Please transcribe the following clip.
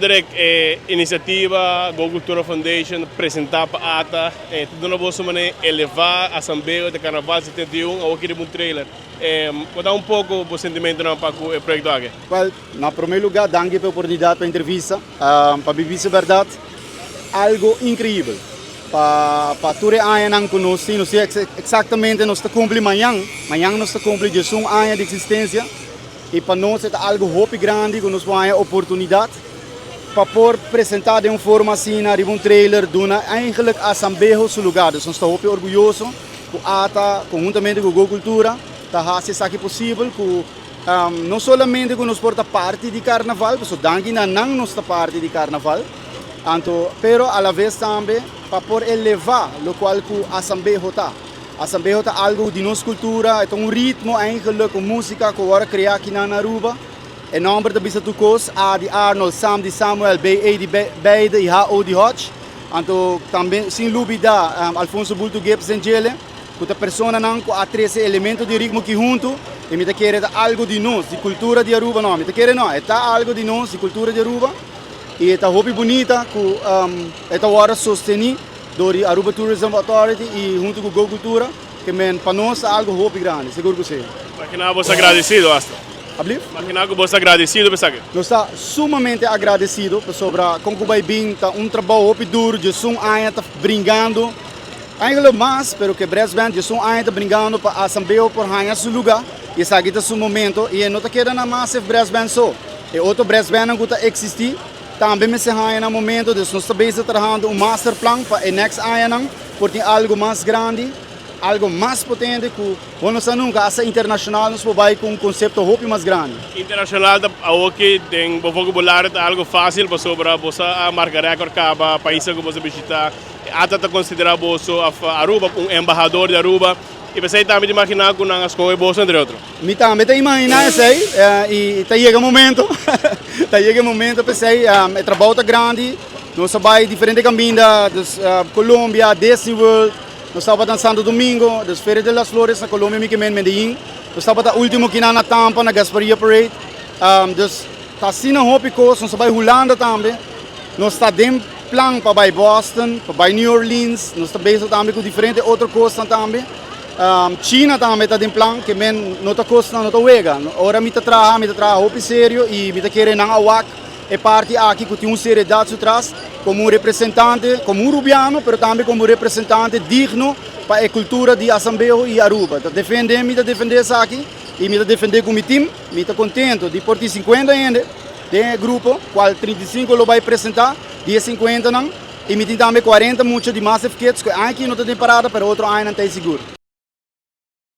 Direct iniciativa Go Cultura Foundation presenta pa ATA, ta duna boso manera eleva Asamblea di Carnaval 71 awor ki riba un trailer. Bo un poco bo sentimentonan pa cu e proyecto aki? Well, na prome lugar, danki pa e oportunidad pa entrevista. Pa mi bisa berdad, algo increibel. Pa tur e añanan cu nos tin, nos tin exactamente, nos ta cumpli mañan, mañan nos ta cumpli 11 aña di existencia. Y pa nos ta algo hopi grandi cu nos por haya oportunidad pa por presenta di un forma asina, riba un trailer, duna eigenlijk Asambeho su lugar. Dus nos ta hopi orguyoso cu ATA, conhuntamente cu Go Cultura, ta haci esaki posibel cu no solamente cu nos por ta parti di carnaval, so danki na nan nos ta parti di carnaval, anto, pero a la vez tambe pa por eleva locual cu Asambeho ta. Asambeho ta algo di nos cultura, ta un ritmo eigenlijk, un musica cu awor a crea aki na Aruba. E nomber ta bisa tur cos, A di Arnold, Sam di Samuel, B A di Beide y H O di Hodge. Anto tambe sin lubida Alfonso Bulto Gibbs den djele, cu ta personanan cu a trece elemento di ritmo aki hunto y mi ta kere ta algo di nos, di cultura di Aruba. No, mi ta kere no, e ta algo di nos, di cultura di Aruba y ta hopi bunita cu e ta awor sosteni door di Aruba Tourism Authority y hunto cu Go Cultura, kiermen pa nos ta algo hopi grandi, sigur cu si. Imagina bo agradecido hasta. Alsjeblieft? Imagina cu bo agradecido, pensa cu? Nos ta sumamente agradecido sobre con cu bay bin ta un trabou hopi duro, 11 aña ta bringando, eigenlijk mas, pero cu brass band 11 aña ta bringando pa Asamblea por haya su lugar y esaki ta su momento y no ta keda na Massive Brass Band so. E otro brass band cu ta existi, tambe mester haya na momento, dus nos ta bezig trahando un master plan pa e next aña por tin algo mas grandi, algo mas potente cu, bueno, nos nunca, hasta internacional nos por bay cu un concepto hopi mas grandi. Internacional ta aki den bo vocabulario ta algo facil pasobra bo a marca record caba pais cu bo a bishita. ATA ta considera bo Aruba un embahador di Aruba y bo tambe ta imagina cu nan a scoge bo, entre otro. Mi tambe ta imagina esey y ta yega momento, ta yega momento p'esey, e trabou ta grandi, nos a bay diferente caminda, dus Colombia, Disney World, nos tabata na Santo Domingo, dus Feria de las Flores na Colombia, mi kiermen Medellín, nos tabata ultimo aki na Tampa, na Gasparilla Parade, dus ta asina hopi cos, nos a bay Hulanda tambe, nos ta den plan pa bay Boston, pa bay New Orleans, nos ta bezig tambe cu diferente otro cos tambe. China tambe ta den plan, kiermen no ta cos no ta wega. Ora mi ta traha hopi serio y mi ta kere nan a wak e parti aki cu tin un seriedad su tras, como un representante, como un rubiano, pero tambe como un representante digno pa e cultura di Asamblea y Aruba. Ta defende, mi ta defende esaki y mi ta defende cu mi team, mi ta contento di por tin 50 hende den e grupo, cual 35 lo bay presenta, 10 50 nan, y mi tin tambe 40 mucha di Massive Kids, cu aki no ta den parada, pero otro aña nan ta sigur.